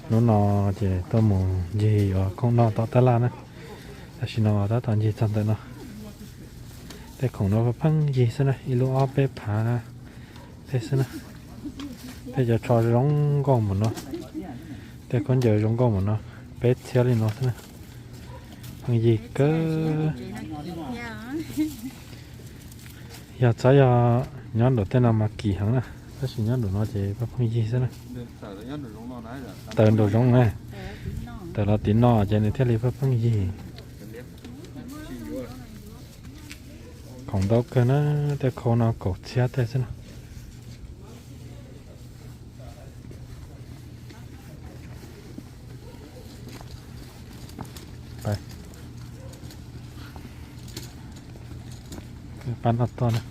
Hnub no ces tuaj mus ncig yuav khoom noj tom tab laj na. Tam sim no tab tom ncig txog ntawm no. Tej khoom no pheej yig xwb na, ib lub ob peb phav tej xwb na. Tej cov tsho zoo nkauj mus no, tej khaub ncaws zoo nkauj mus no, peb txhiab li no xwb na. Pheej yig kawg. Yog txhob yog nyob nraum tej no mas kim heev na, tab sis nyob nraum no ces pheej yig xwb na. Tawm nraum zoov na, tawm los tim no ces nws thiaj li pheej yig. Khoom ntau kawg na, tej khau no kaum txhiab tej xwb na. Pab noj toj na.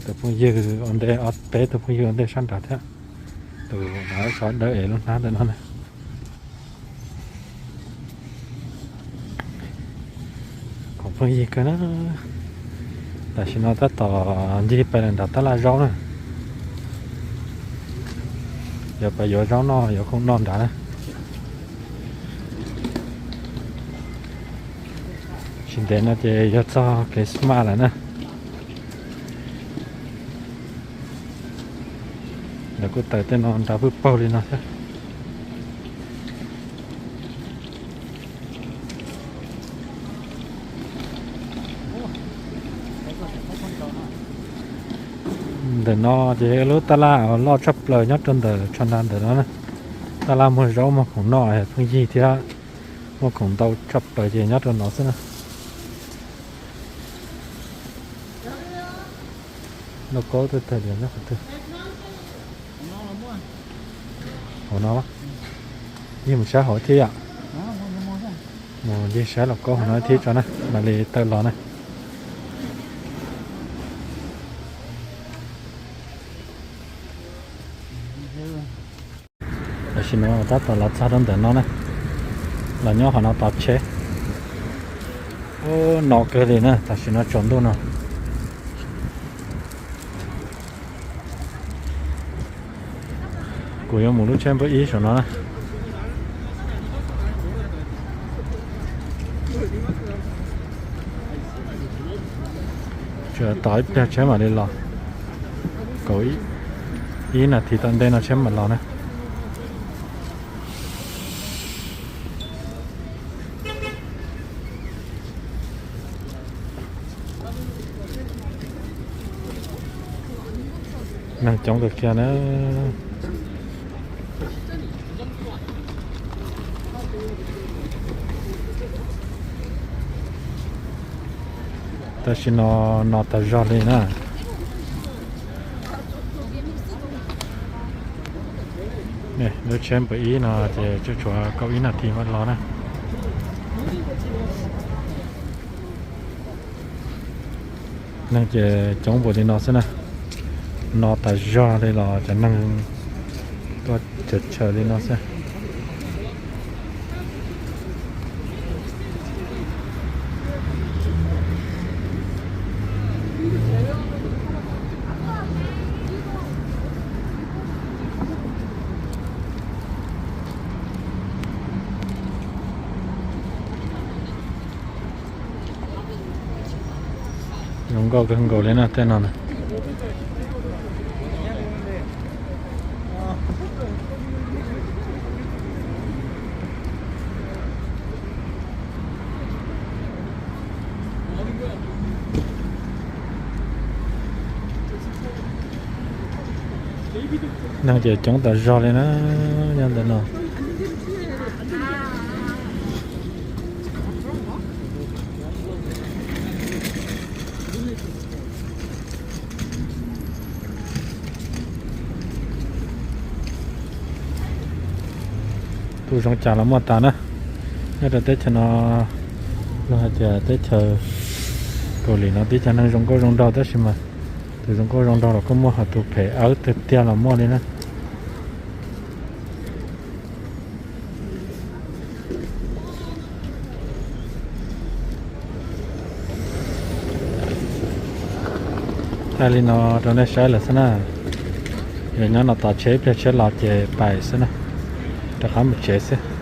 Tus phooj ywg ua ntej, ob peb tus phooj ywg ua ntej sab nrad thiab. Tus no sov dawb es lub hnab ntawm no na. Khoom pheej yig kawg na. Tam sim no tab tom ncig pais nram tab laj zaub na. Yuav pais yuav zaub noj, yuav khoom noj nrad na. Tsis ntev no ces yuav txog Christmas lawm na. Lawv kuj tawm tej no nrad pwg paug li no thiab. Ntawm no ces lub tab laj loj tshaj plaws nyob rau ntawm tsho nra ntawm no na. Tab laj muag zaub muag khoom noj pheej yig thiab, muaj khoom ntau tshaj plaws ces nyob rau no xwb na. Lauj kaub twg tawg lias nyob qhov twg? Hauv no, yig mus saib hauv thiab yom. Mus yig saib lauj kaub hauv no thiab tso na, mam li tawm los na. Tam sim no tab tom los txog rau ntawm no na, los nyob qhov no tos tsheb. Ub, no kawg li na, tam sim no tsaus ntuj no. Kuv yuav mus lub tsheb npawb ib saum no na. Tsuas tos ib pliag tsheb mam li los. Kaum ib nas this tom ntej no tsheb mam los na. Neeg coob kawg kiag na. Tam sim no no tas zog li na. Lub tsheb npawb ib no ces tsuas tshuav kaum ib nas this mam los na. Neeg ces coob npaum li no xwb na. No tas zog li los cov neeg tuaj chaws chaws li no xwb. Zoo nkauj kawg nkaus li na tej no na. Neeg ces coob tas zog li na, nyob ntawm no. Tus zoo cas los muaj tas na. Nyob rau teb chaws no, luag hais tias teb chaws Kaus Lim no tib cov neeg zoo nkauj zoo nraug tab sis mas tus zoo nkauj zoo nraug los kuj muaj, ho tus phem awb tiag tiag los muaj li na. Thaij li no rau nej saib lawm xwb na. Yog nyob no tos tsheb ib pliag tsheb los ces pais xwb na, rov qab mus tsev xwb.